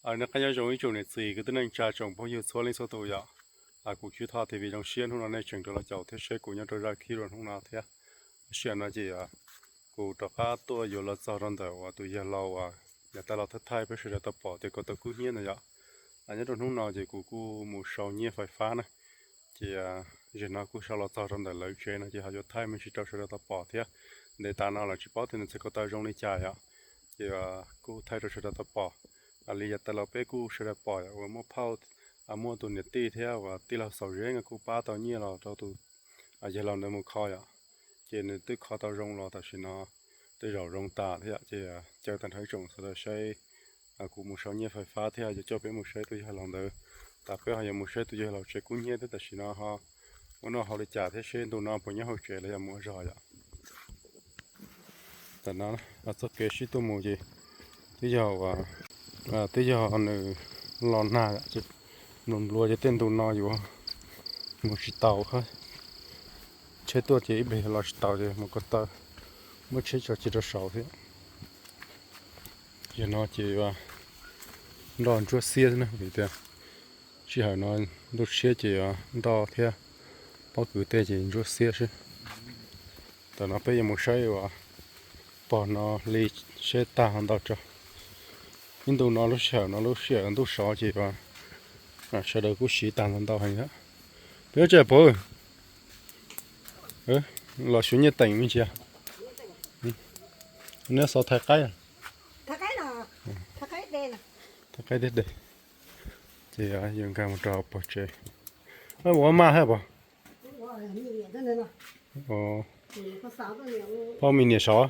Noj qab nyob zoo ib tsoom niam txiv kwv tij neej tsa tsoom phooj ywg txhua leej txhua tus yom. Kuv Tswb Thoj T V zoo siab hnub no nej tseem rov los caum thiab saib kuv nyob rau zaj clip rau hnub no thiab. Sij hawm no ces kuv rov qab tuaj yuav los txog rau ntawm uas tus yawg laus uas yav tas los thaij thaij peb sawv daws tau pom tias ko taw kub hnyiab ntawd yom. Nyob rau hnub no ces kuv kuj mus sau nyiaj fais fab na. Ces zaum no kuj sau los txog rau ntawm lawv tsev no ces ho yuav thaij me ntsis rau sawv daws tau pom thiab. Ntev tas no lawv tsis paub tias nws txhais ko taw zoo li cas yom. Ces kuj thaij rau sawv daws tau pom. Li yav tas los peb kuj sawv daws pom uas muaj phauj, muaj tus niam tij thiab uas tij laug Xaus Zeb kuj pab tau nyiaj los rau tus yawg laus ntawd mus kho yom. Ces nws twb kho tau zoo los tam sim no tej zaum zoo tas thiab yom. Ces caw tag nrho ib tsoom sawv daws saib, kuv mus sau nyiaj fais fab thiab yuav coj peb mus saib tus yawg laus ntawd. Tas peb ho yuav mus saib tus yawg laus tsev kub hnyiab thiab tam sim no ho ua noj haus li cas thiab seb ntu no puas nyob hauv tsev los yog mus ua zog yom. Tam no txoj kev sib tuaj mus ces twb yog, twb yog nws los nag ces nws nplua ces tej ntu no yuav mus tsis taus. Tsheb tuaj ces ib pliag los tsis taus ces mus ko taw, muab tsheb tso cia rau saud thiab. Yog no ces yuav nroj ntsuab xiab xwb na vim tias sij hawm no ntuj siab ces yuav nroj thiab pob kws tej ces ntsuab xiab xwb. Tam no peb yuav mus saib uas pog no li seb tag ho ntau tso. Ib ntu no lub sij hawm no lub sij hawm ntuj sov ces uas sawv daws kuj siv tag ntau ntau heev thiab. Peb yuav tsis pov los xyuas nyiaj teem me ntsis. Neb xov thaiv qaib, thaiv qaib thiab de. Ces yog nkag mus rau pog tsev. Ua maj thiab pog? Pog me niam sov,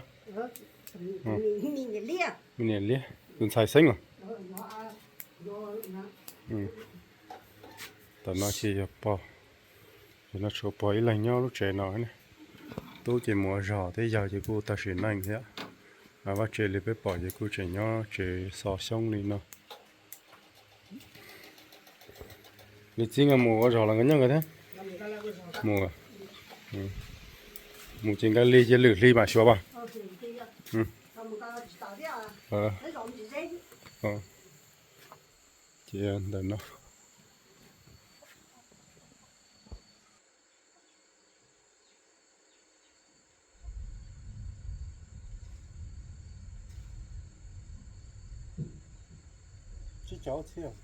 me niam liab, tus ntxhais xeeb os. Tam no ces yog pog, no tshuav pog ib leeg nyob lub tsev no. Tub ces mus ua zog thiab yawg ces kuj tag sim neej thiab. Vaj tsev li peb pom ces kuj tseem nyob tsev xov xyoob li no. Li txiv nkawd mus ua zog los nkawd nyob nkawd thiab. Mus, mus ces nkawd li ces lwm hli mam xyuas pas. Ces ntawm no tsib caug ob txhiab.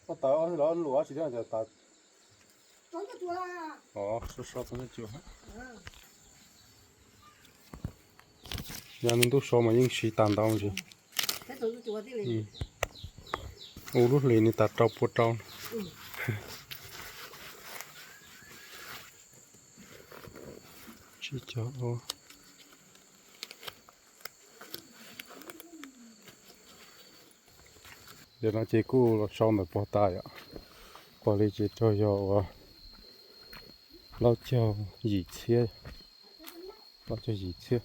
Koj tawv los luam tsis thiab, tawv. So so txog cua. Yog nws ntuj so mas yeej siv tag ntau ntsis. Ua lub hlis ni tas rau pua rau. Tsib caug ob. Yog no ces kuj los sau ntawm pog tas yom. Pog li ces raug yog uas plaub caug yim txhiab, plaub caug yim txhiab.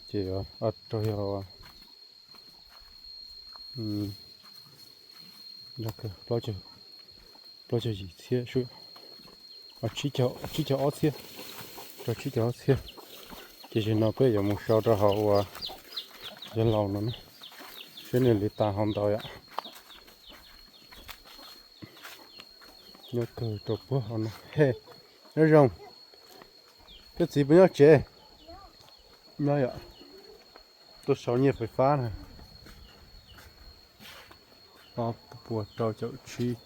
Ces raug yog plaub caug yim txhiab, tsib caug ob txhiab, rau tsib caug ob txhiab. Ces zaum no peb yuav mus sau rau hauv uas yawg laus no na, seb nws li tas ho ntau yom. Nyob kawg rau puag hauv no. He, nyob zoo. Koj txiv puas nyob tsev? Nyob yom. Tuaj sau nyiaj fais fab na. Ob puas rau caum tsib.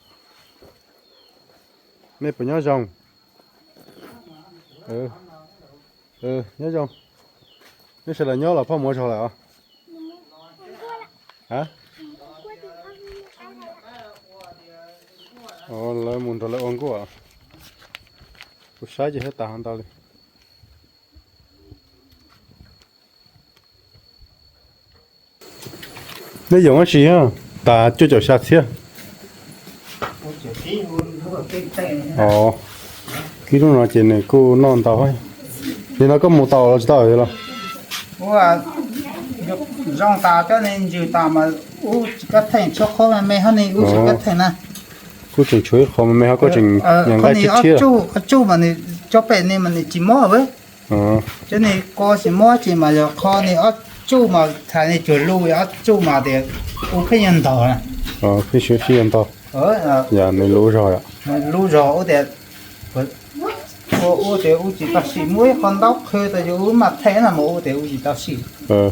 Nej puas nyob zoo? Nyob zoo. Neb sawv daws nyob los phauj mus ua zog lawm os? Lawv mus nrog lawv ua nkuaj. Kuv saib ces thiaj tas ho ntau li. Neb yoom dab tsi? Tas cuaj caum xya txhiab. Kib lub no ces nws kuj noj ntau. Nim no koj mus tau los tsis tau los? Zoo tas cov ne ntsws tas mas ub tsis kab theej, tshuav qhov me me hab ne ub tsis kab theej na. Kuj tseem tshuav ib qho me me hab, koj tseem nqaij tshiab tshiab. Ob tsuj mas nws cov pem ne mas nws tsis mob lawm. Cov niag ko tsis mob tsis mas yog qho niag ob tsuj mas txhais niag cuag lub, ob tsuj mas tias ua pheej yuav ntog na. Pheej yuav ntog, yog nws lub zog. Lub zog ua tias, ua ua tias ua tsis tau sim, muaj ib qho ntaub qhwv tas yus ua mas theej na mas ua tias ua tsis tau sim. Ua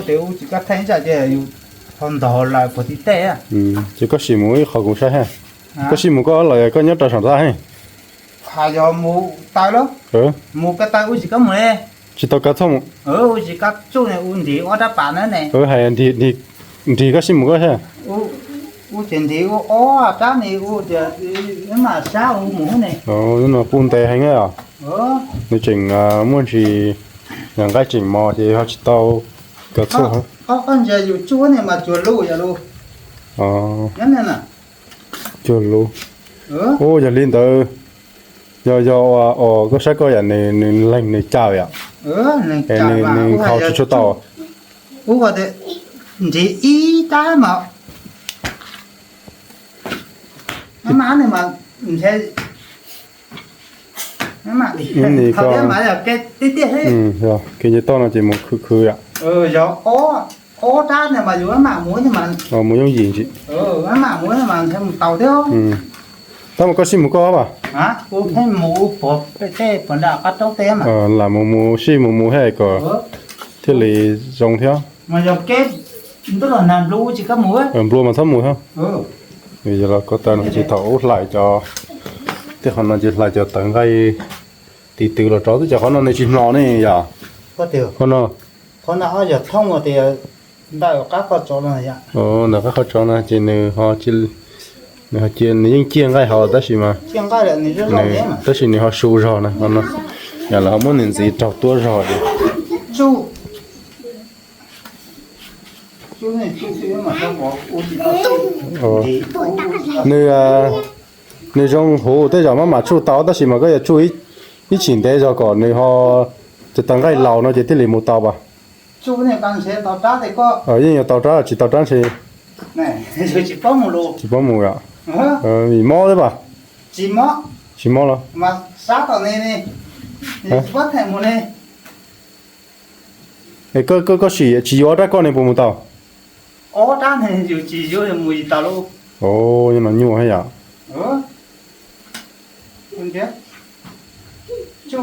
tias ua tsis tau theej tsam ces yus ho ntog lawm puag tim tej. Ces koj sim mus ib qho kuv saib ha. Koj sim mus koj los yog koj nyob rau saum ntxa he? Yog mus taw lauj, mus ko taw ua tsis kab mus li. Tsis tau kav txhoj mus. Ua tsis kab tsuj ne, ua nrig ob rab pas na ne. Hais nrig koj sim mus koj thiab. Ua ces nrig ua ob rab ne, ua tias mam sab ua mus ne. Hnub no kuj ntev heev os. Nws tseem muaj ntsis, nqaij tseem mos ces ho tsis tau kav txhoj. Ob qhov ntsia yus tsuj ne mas cuag lub yog lub. Cuag lub. Ua yog li ntawd, yog yog ua os, koj saib koj yam nws leeg nws caw yom. Es nws nkhaus tsis tshua tau. Ua tias nrig ib rab mas mab ne mas ntshe Ib nim ko, kev nce toj no ces mus khwv khwv yom. Yog ob rab ne mas yus mam mus, mus yooj yim ntsis. Tab mas koj sib mus koj mas. Lam mus mus sib mus mus thiab kom thiaj li zoo thiab. Nplua mas txhob mus thiab. Yog los ko taw no ces thaum ub hlais cov, tej qhov no ces hlais cov tawv nqaij tiv twv los rau twb cov qhov no nws tsis hno ne yom. Qhov no, ntawm qab qhov tsov no ces nws ho, nws ho cia, nws yeej ciaj nqaij hauv tab sis mas, tab sis nws ho su zog na qhov no. Yog lawv ho muab nws ntxiv raug tuab zog ces nws, nws zoo huv tej zaum maj mam tsuj tau tab sis mas koj yuav tsuj ib chim ntev zog kom nws ho, ces tawv nqaij laus no ces thiaj li mus tau pas. Yeej yuav tau rab, tsis tau rab ntshe tsis paub mus yom. Vim mob thiab pas? Tsis mob los? Es koj, koj sim tsis yuav ob rab koj ne puas mus tau? Nyob no nyuaj thiab yom. Tsis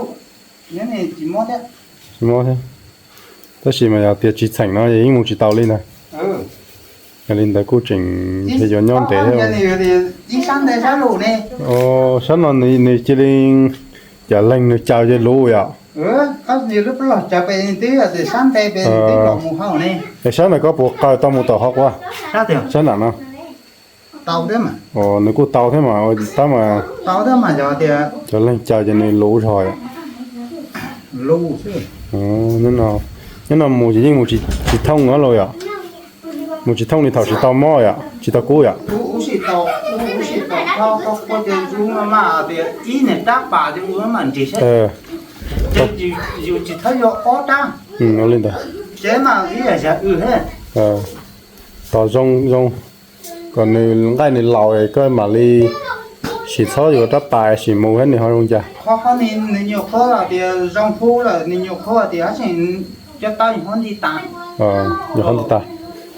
mob thiab. Tab sis mas yog tias tsis txheem no yeej mus tsis tau li ntag. Yog li ntawd kuj tseem yuav nyob ntev thiab. Sab no nws cia li, cov leeg nws caw ces luv yom. Es sab ntawd koj puas qaws tau mus tom hov quaj? Sab nram no. Nws kuj tau thiab mas, tab mas cov leeg caw ces nws luv zog. Nyob no mus ces yeej mus tsis thooj los yom. Mus tsis thooj li thaum tsis tau mob yom, tsis tau kub yom. Li ntawd. Tos zoo zoo, kom nws nqaij nws laus koj mam li sim txhob yuav rab pas sim mus thiab nws ho zoo cas. Yog qhov nti tas.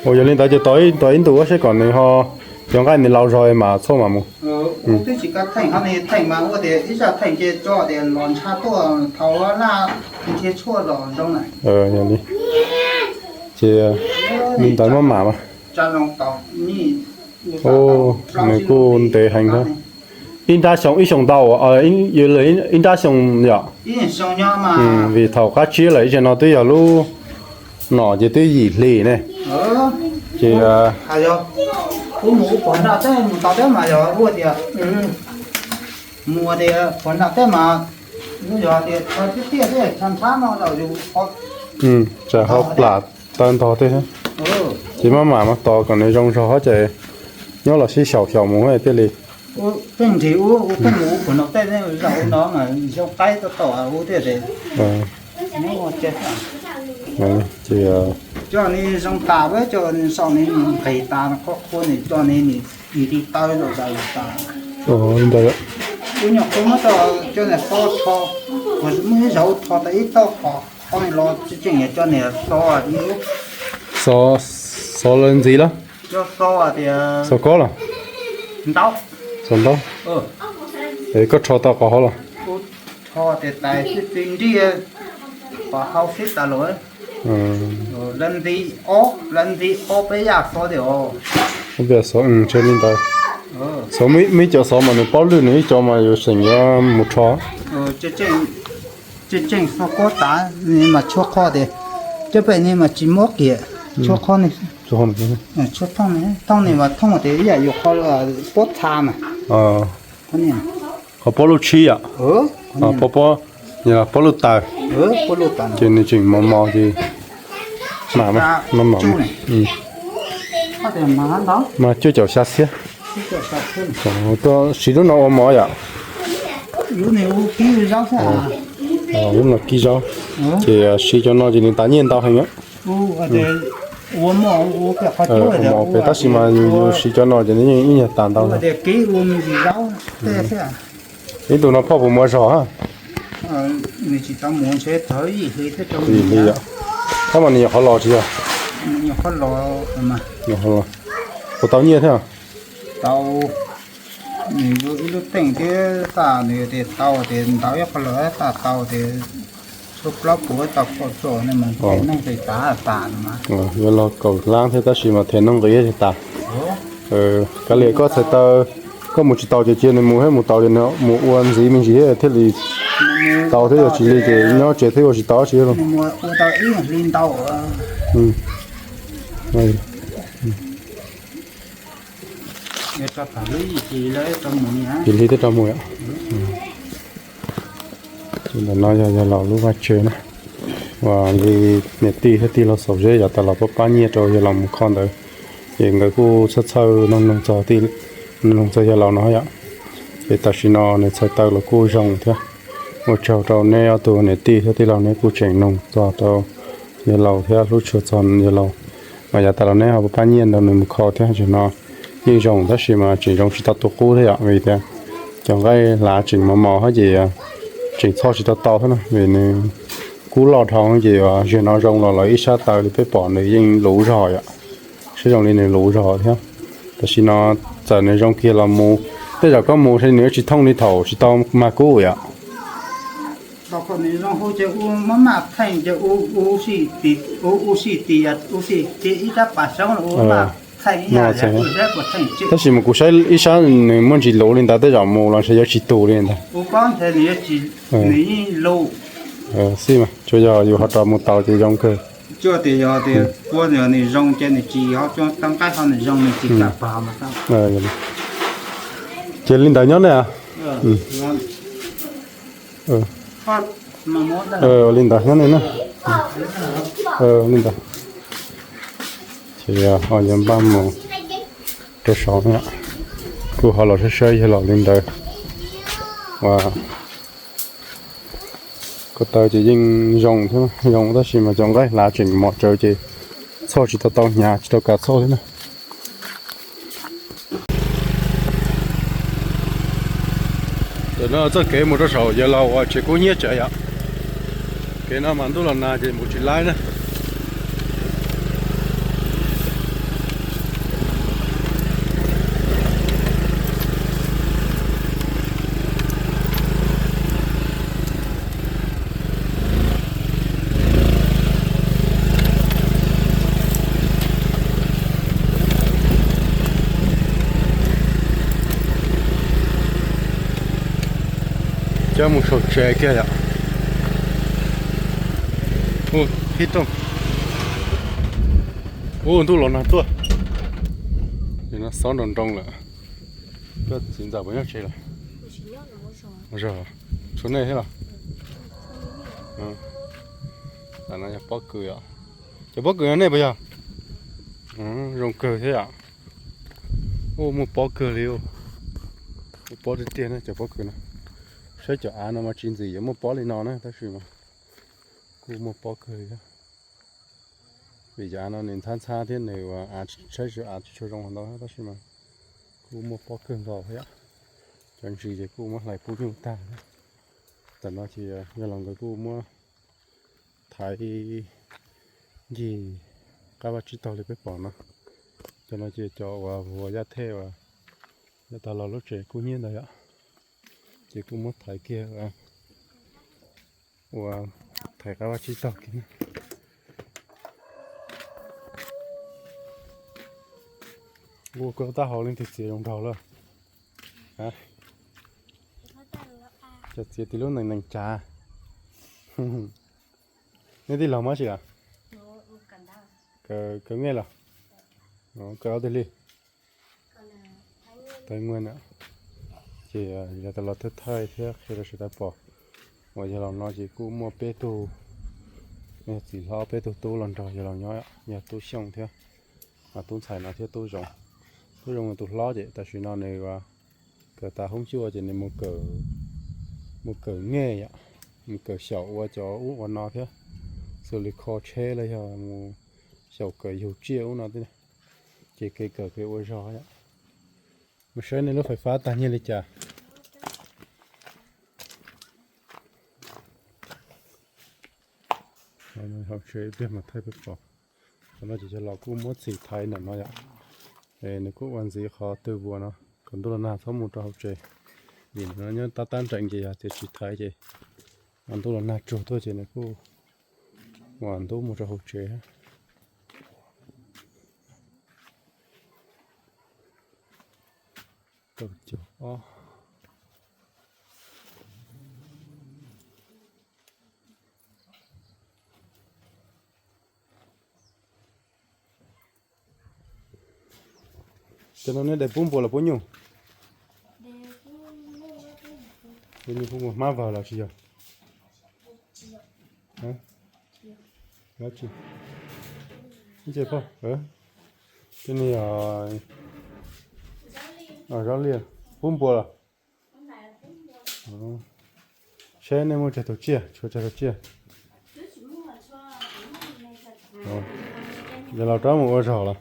Ua yog li ntawd ces tos ib ntus seb kom nws ho, cov nqaij nws laus zog mas txhob mam mus. Yog li, ces li ntawd maj mam mas. Nws kuj ntev heev thiab. Ib nrab xyoo, ib xyoo ntau, ib nrab xyoo yom. Vim thaum qab tsib lawm ib zaug no twb yog lub, no ces twb yim hli ne. Ces tsam ho plam taw ntog tej. Ces maj mam mas tos kom nws zoo zog ces nyob los sib xyaum xyaum mus thiaj li. Ces, Ub, nyuam qhuav muab coj, coj niam xov rho, kuv muab ib zaug rho tau ib tog qhov, qhov los tseem yuav coj niam xov. Xov, xov lawv ntxiv los? Xov kob los? Xov ntaub. Es koj rho tau qhov hauv los? Rho tias tais xwb, tsis nrig qhov hauv xwb tas los. Lawv ntxiv ob, lawv ntxiv ob peb yam xov tias. Ob peb yam xov, ua li ntawd. Xov, muaj ib cov xov mas nws pob lwj, nws ib co mas yus tseem yuav mus rho. Tseem, tseem xov kob tas, nws mas tshuav qhov tias, cov pem ni mas tsis muab kiag, tshuav qhov ni. Tshuav thooj ni, thooj ni mas thooj tias ib yam yus qhov pob txha mas. Qhov pob lub tshib yom. Pob, pob, pob lub taws. Ces nws tseem mos mos ces mam, mam, mam. Mas cuaj caum xya txhiab. Tuaj siv lub no ua mov yom. Lub no kib zaub. Ces siv cov no ces nws tas nyiaj ntau heev. Peb tab sis mas yus siv cov no ces nws yeej ib nyuag tas ntau. Ib tug no phauj puas muaj zog? Yim hli yom. Tab mas nws nyuam qhuav los tsis yog? Puas tau nyiaj thiab? Nws ib lub teej thiab, xav nws tias tau tias ntau ib qho los xav tau tias tshuav plaub puas tau kaum txom ne, mus them neeg tes tav tas no mas. Yuav los kaum lab thiab tab sis mas them neeg nqi tes tav. Kav liam koj txhais taw, koj mus tsis taus ces cia nws mus thiab, mus taus ces nws mus ua ntxiv me ntsis thiab thiaj li tau thiab, yog tsis li ces nyob tsev thiab ua tsis tau dab tsi los. Yim hli thiab rau mus yom. Ntawm no yog yawg laus lub vaj tse na, uas li niam tij thiab tij laug Xaus Zeb yav tas los pab pab nyiaj rau yawg laus mus kho ntawd, ces nkawd kuj txhawj txhawj noog noog txog, noog noog txog yawg laus no yom. Ces tam sim no nws txhais taw los kuj zoo thiab. Ua tsaug rau neb ob tug niam tij thiab tij laug, neb kuj tseem noog txog rau yawg laus thiab hlub tshua txog yawg laus. Mas yav tas los neb ho pab pab nyiaj nrog nws mus kho thiab, tam sim no yeej zoo tab sis mas tseem zoo tsis tau tu qub thiab yom, vim tias cov nqaij hlav tseem mos mos thiab ces tseem txhoj tsis tau tau thiab na, vim nws kub loj dhau ces zaum no zoo los lawv ib sab taw li peb pom nws yeej luv zog yom. Saib zoo li nws luv zog thiab. Tam sim no txawm nws zoo kiag los mus, tej zaum koj mus nws yuav tsis thooj li thaum tsis tau mag kub yom. Tab sis mas kuv saib ib sab nws muaj ntsis luv li ntawd tej zaum mus los ntshe yuav tsis tu li ntag. Xij mas tsuas yog yus ho rov mus taus ces zoo kawg. Ces li ntawd nyob ne. Li ntawd nyob ne na. Li ntawd. Ces ho yuav npaj mus rau saud na. Kuj ho los saib saib yawg laus li ntawd. Ko taw ces yeej zoo thiab, zoo tab sis mas cov nqaij hlav tseem mos tsawv ces txhoj tsis tau tau hnyav, tsis tau kav txhoj thiab na. Tam no txoj kev mus rau saum yawg laus uas tsev kub hnyiab tsawv yom. Kev no mas ntuj los nag ces mus tsis laib na. Coj mus saum tsev kiag yom. Ub, ntuj los nag tuaj. Xob nroo nroo lawm. Koj txiv ntxawm puas nyob tsev lawm? Zog, tshuav nej thiab los? Tam no yog pob kws os. Cov pob kws no nej puas yog? Zoo kawg thiab yom. Ub, muaj pob kawg li. Muaj pob tiag tiag na cov pob kws no. Saib cov av no mas tsis ntxim yuav muaj pob li no na tab sis mas kuj muaj pob kawg li thiab. Vim cov av no nws ntxhab ntxhab thiab nws ua av, saib tsis av tsis tshua zoo ntau tab sis mas kuj muaj pob kawg nkaus thiab. Cov ntsis ces kuj muab hlais pub nyuj tag. Tam no ces yog los nkawd kuj muab thaiv ncig qab vaj tsib taug li peb pom no. Cov no ces cov uas vuas yaj thej uas yav tas los lub tsev kub hnyiab ntawd yom, ces kuj muab thaiv kiag ua thaiv qab vaj tsib taug kiag. Ua koj taub hau leej twg txiav zoo nraug lawm? Cov txiav tim lub nees nees tsav. Nej tij laug mob tsis? Kaw nge los? Kaw ob tug li. Tau muaj na. Ces yog tas los thawj thaij thiab qhia rau sawv daws pom uas yog los no ces kuj muaj peb tug, yog txiv hlob peb tug tub los nrog yog los nyob, yog tub Xyooj thiab tub ntxhais no thiab tub Zoov. Tub Zoov tus hlob ces tam sim no nws kawm tas hoob cuaj ces nws mus kawm nge yom, mus kawm xyaum ua cov ub ua no thiab, xws li kho tsheb los yog mus xyaum kawm yug tsiaj ub no thiab. Ces kev kawm kev ua zog yom. Mus saib nej lub fais fab tag nyiaj li cas. Hauv tsev ib pliag mas thaij peb pom. Qhov no ces cov laus kuj muab txhim thaiv ntawm no yom. Es nws kuj ua ntxiv qhov twg vuas no kom ntuj los nag txhob mus rau hauv tsev. Vim no nyob tab tab nrees ces yog tias tsis thaiv ces ntuj los nag tsuag tuaj ces nws kuj ua ntub mus rau hauv tsev. Rau caum ob. Cov no nej de pub npua los pub nyuj? Pub nyuj pub npua, hmab vawg los tsis yog? Dab tsi? Nce pog, tej ni zaub liaj, pub npua los? Seb nej muaj tsawg tus tsiaj, tshuav tsawg tus tsiaj. Yog los rov mus ua zog los?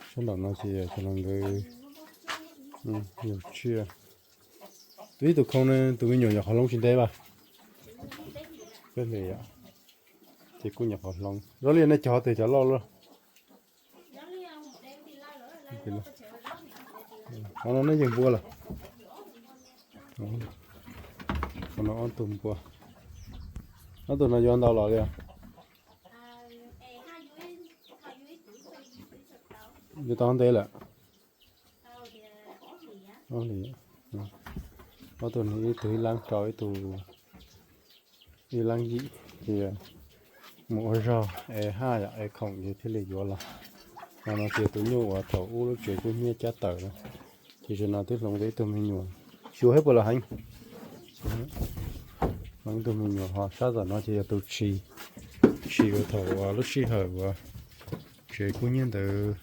Sab nram no ces yog cov no nkawd yug tsiaj. Ib tug khoo ne, tus me nyuam nyuam qhov hloov tsis ntev vas? Peb hlis yom. Ces kuj nyuam qhov hloov. Zaub liaj nej cog twg cov loj luaj? Qhov no nej yug npua lawm? Qhov no ob tug npua. Ob tug no yuav ntau los li? Yuav tau ntev lawm. Ob tug no ib tug ib lab rau ib tug ib lab yim, ces mus ua zog es haj yam es khoom ces thiaj li yuav los. Qhov no ces tus nyuj uas thaum ub lub tsev kub hnyiab cab tawm na, ces zaum no twb hloov tau ib tug me nyuam. Xyuas thiab puas los heev? Hloov ib tug me nyuam ho sab tom no ces yog tus tshis, tshis uas thaum lub sij hawm uas tsev kub hnyiab ntawd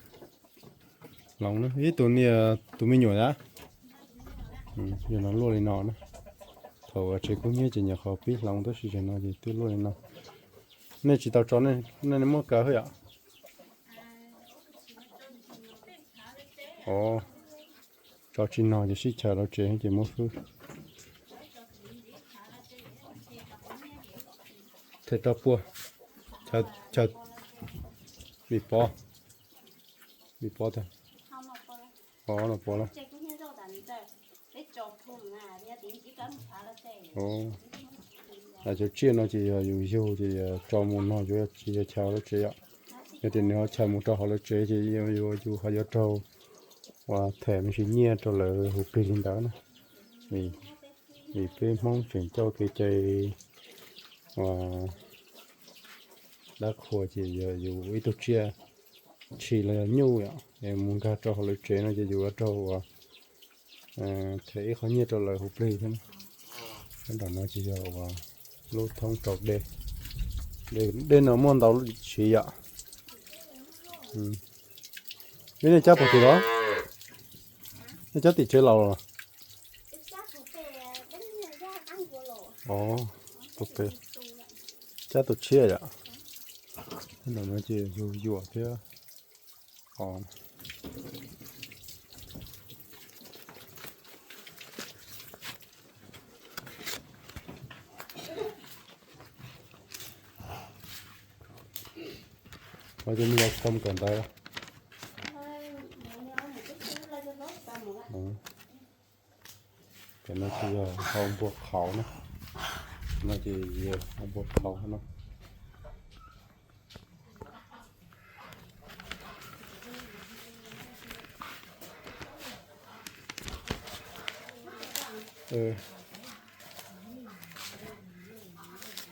hloov na. Ib tug niag tus me nyuam na, yog no luaj li no na. Thaum tsev kub hnyiab ces nyuam qhuav pib hloov tab sis zaum no ces twb luaj li no. Nej tsis tau tso, nej muab kaw xwb yom? Tso tsis nog ces sib chaws los tsev ces muab fwb. Them rau puag, chaw, chaw, vim pov, vim pov tag, pov no pov lawm. Cov tsiaj no ces yog yus yug ces yog tso mus no yuav tsis yog chaw lub tsev yom. Yog tias nws ho chaw mus rau hauv lawv tsev ces yus ho yuav raug uas them me ntsis nyiaj rau lawv hu plig li ntawd na. Vim peb Hmoob tseem coj kev cai uas dab qhuas ces yog yus ib tug tsiaj tshis los yog nyuj yom, es mus nkag rau hauv lawv tsev no ces yus yuav raug uas them ib qho nyiaj rau lawv hu plig thiab. Sab nram no ces yog uas lub thoob rau dej, dej no muaj ntau lub siv yom. Peb nej cab puag tim los? Nej cab tim tsev laus los? Cab tus tshiab yom. Sab nram no ces yus yuam thiab. Ua ces nws yog tsis tau mus kawm ntawv. Cov no ces yog hau npua qhauv na. No ces yog hau npua qhauv no.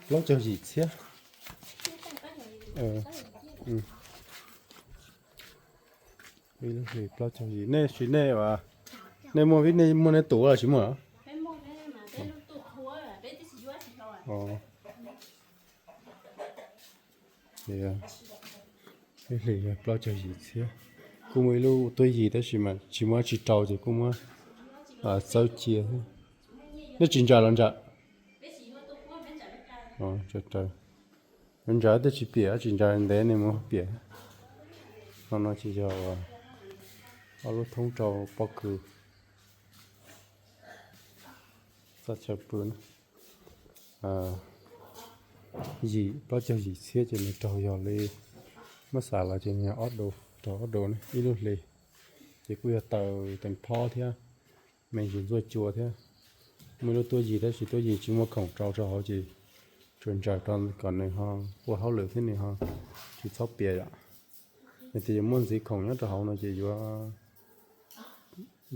Plaub caug yim txhiab. Ib lub hlis plaub caug yim. Nej siv nej, nej muaj vib, nej muaj nej tus los tsis muaj? Ib hlis plaub caug yim txhiab. Kuj muaj ib lub tuab yim tab sis mas tsis muaj dab tsi rau ces kuj muab txawb cia xwb. Nej tsis ntsa los ntsa? Ntsa, tej tsis piam, tsis ntsa ntev nej mus piam. No no ces yog ob lub thoob rau pob kws txoj chaw pw na. Yim, plaub caug yim txhiab ces nws raug yog li, muab xav los ces nws yog ob do, raug ob do na ib lub hlis. Ces kuj yog taws teem phob thiab, me ntsis ntxuaj cua thiab. Muaj ib lub tuab yim tab sis tuab yim tsis muaj khoom rau rau hauv ces tsuas ntsaws rau kom nws ho ua hauj lwm thiab nws ho tsis txhob piam yom. Yog tias yuav muaj ntxiv khoom nyob rau hauv no ces yuav,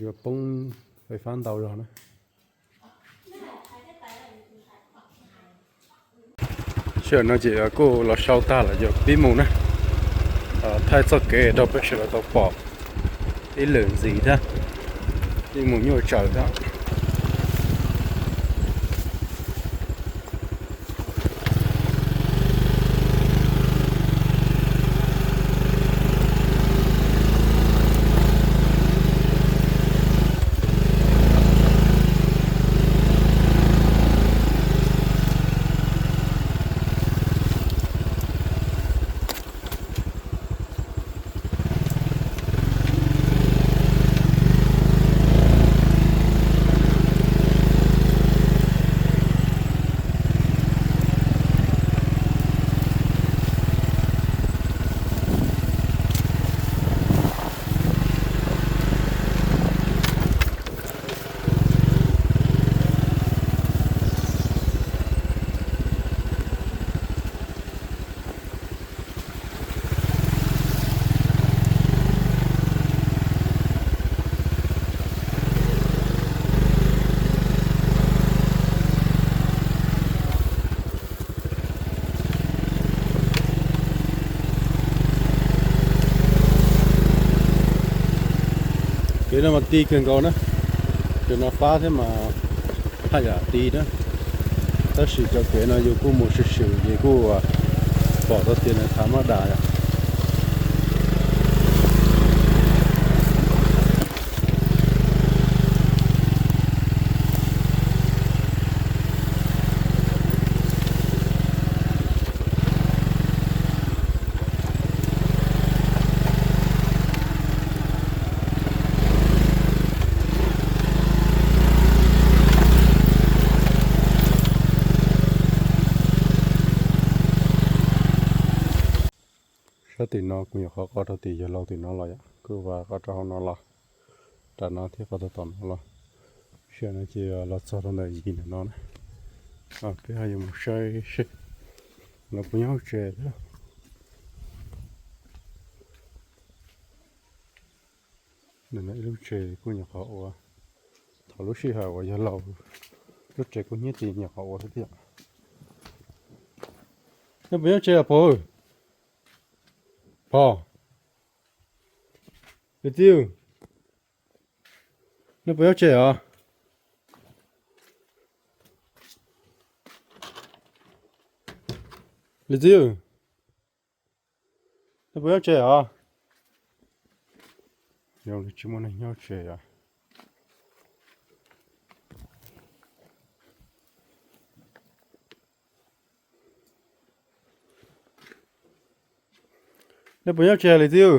yuav poob fais fab ntau zog na. Sij hawm no ces kuj los sau tag lawm, yuav pib mus na. Thaij txoj kev rau peb sawv daws tau pom ib lwm ntxiv thiab, ib mus nyuaj tsawv thiab. Kev no mas ti kawg nkaus na, kev no fab thiab mas haj yam ti na. Tab sis cov kev no yus kuj mus swm swm ces kuj pom tau tias nws thav mab das yom. Sab tim no kuv nyuam qhuav qo rau tim yawg laus tim no los yom, kuv vam qo rau hauv no los, rau no thiab qo rau tom no los. Sij hawm no ces los txog rau ntawm yim ntawm no na. Peb ho yuav mus saib seb lawv puas nyob hauv tsev thiab. Ntawm no ib lub tsev kuj nyuam qhuav ua, thaum lub sij hawm uas yawg laus lub tsev kuj hnyiab ces nyuam qhuav ua xwb thiab. Nej puas nyob tsev os Pog? Pog, Liv Txiv, nej puas nyob tsev os? Liv Txiv, nej puas nyob tsev os? Zoo li tsis muaj neeg nyob tsev os. Nej puas nyob tsev Liv Txiv?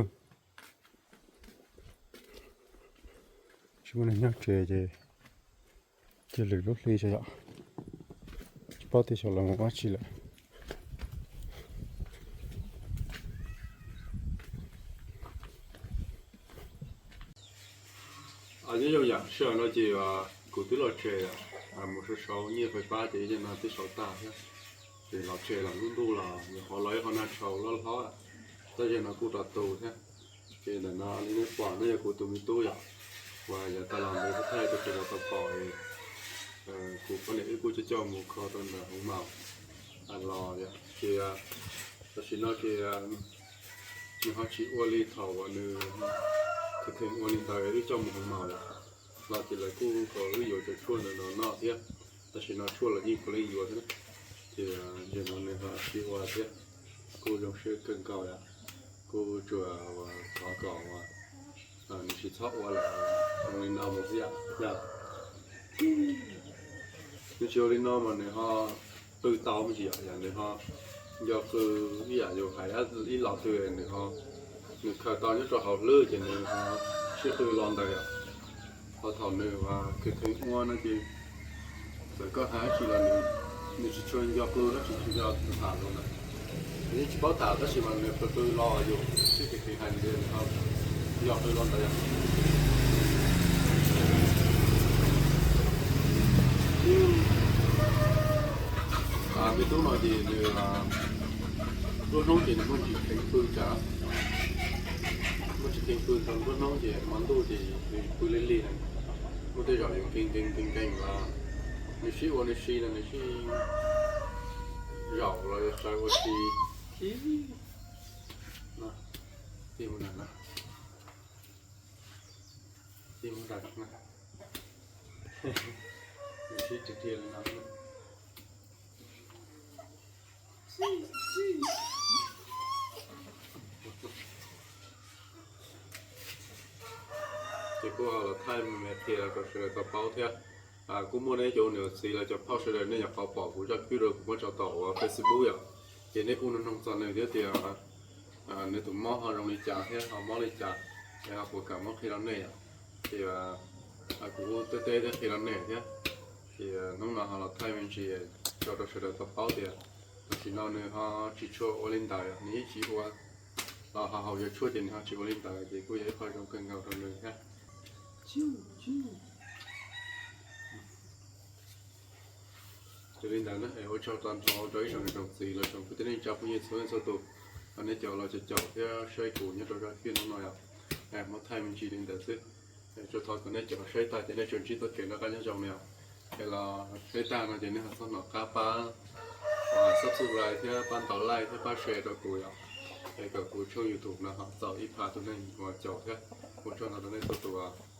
Tsis muaj neeg nyob tsev ces cia lwm lub hli tso yom. Tsis paub tias xyov lawv mus ua dab tsi lawm. Sij hawm no ces kuv twb los tsev, mus sau sau nyiaj fais fab ces ib zaug no twb sau tag thiab. Ces los tsev los lub ntuj los nyuam qhuav los ib qho nag tshau loj hlob, tab sis no kuj rov tu thiab. Ces ntawm no li nej pom no yog kuv tus me tub yom, uas yav tas los ntawd kuv thaij rau sawv daws tau pom, kuv poj niam wb kuj coj coj mus kho rau ntawm hoob maum los yom. Ces tam sim no ces nws ho tsis ua li thaum uas nws kheev kheev ua li ntawd wb coj mus hoob maum lawm, los ces lawv kuj kom wb yuav cov tshuaj ntawd no noj thiab. Tam sim no tshuaj los yeej puav leej yuav thiab na. Ces ntawm no nws ho tsis ua thiab, kuj zoo siab kawg nkaus yom. Kuj tsuas thov kom nws tsis txhob ua lawm, zoo li no mus thiab yom. Nws tsis ua li no mas nws ho qw tau me ntsis yom, yog nws ho nco qw ib yam yus hais ib los twg nws ho, nws khaws tau nyob rau hauv hlwb ces nws ho sib qw los ntawd yom. Ho thaum nws kheev kheev ua no ces txawm koj hais dab tsi los nws tsis tshua nco qw dab tsi, tsis nco tham los ntawd. Nws yeej tsis paub tham tab sis mas nws qw qw los yus sib kheev kheev hais nws ho nco qw los ntawd yom. Me tub no ces nws nruab hnub ces nws muaj ntsis kheev pw tsam, muaj ntsis kheev pw tau nruab hnub ces hmo ntuj ces nws pw lig lig na. Muaj tej zaum yus nkees nkees nkees nkees los nws sib ua nws si no nws sib zaum los yog sawv ua si. Tig mus nram no, tig mus nram no, nws sib dhia dhia li no. Ces kuj los thaij me qhia rau sawv daws tau paub thiab. Kuj muaj nej cov niam txiv los cov phauj sawv daws nej nyuam qhuav pom kuv zaj clip rau kuv muab tso tom uas Facebook yom, ces nej kuj nug noog txog nws thiab tias nws tus mob ho zoo li cas thiab ho mob li cas, es ho puas kam muab qhia rau nej yom. Ces kuv teb teb thiab qhia rau nej thiab. Ces hnub no ho los thaij me ntsis tso rau sawv daws tau paub tias tam sim no nws ho tsis tshua ua li ntawd, nws yeej tsis ua, los ho haus yog tshuaj ces nws ho tsis ua li ntawd ces kuj yog ib qho zoo kawg nkaus rau nws thiab. Ces li ntawd na, es ua tsaug tag nrho rau ib tsoom niam tsoom txiv los tsoom kwv tij neej tsa phooj ywg txhua leej txhua tus, nej cov los caum caum thiab saib kuv nyob rau zaj clip hnub no yom. Muab thaij me ntsis li ntawd xwb. Tsuas thov kom nej cov saib tag ces nej tsuas ntsib txoj kev noj qab nyob zoo na yom. Es los saib tag no ces nej ho txhob hnov qab pab subscribe thiab pab ntaus like thiab pab share rau kuv yom. Es kom kuv channel YouTube no ho txaus ib phav tus neeg uas caum thiab. Ua tsaug ntau rau nej txhua tus.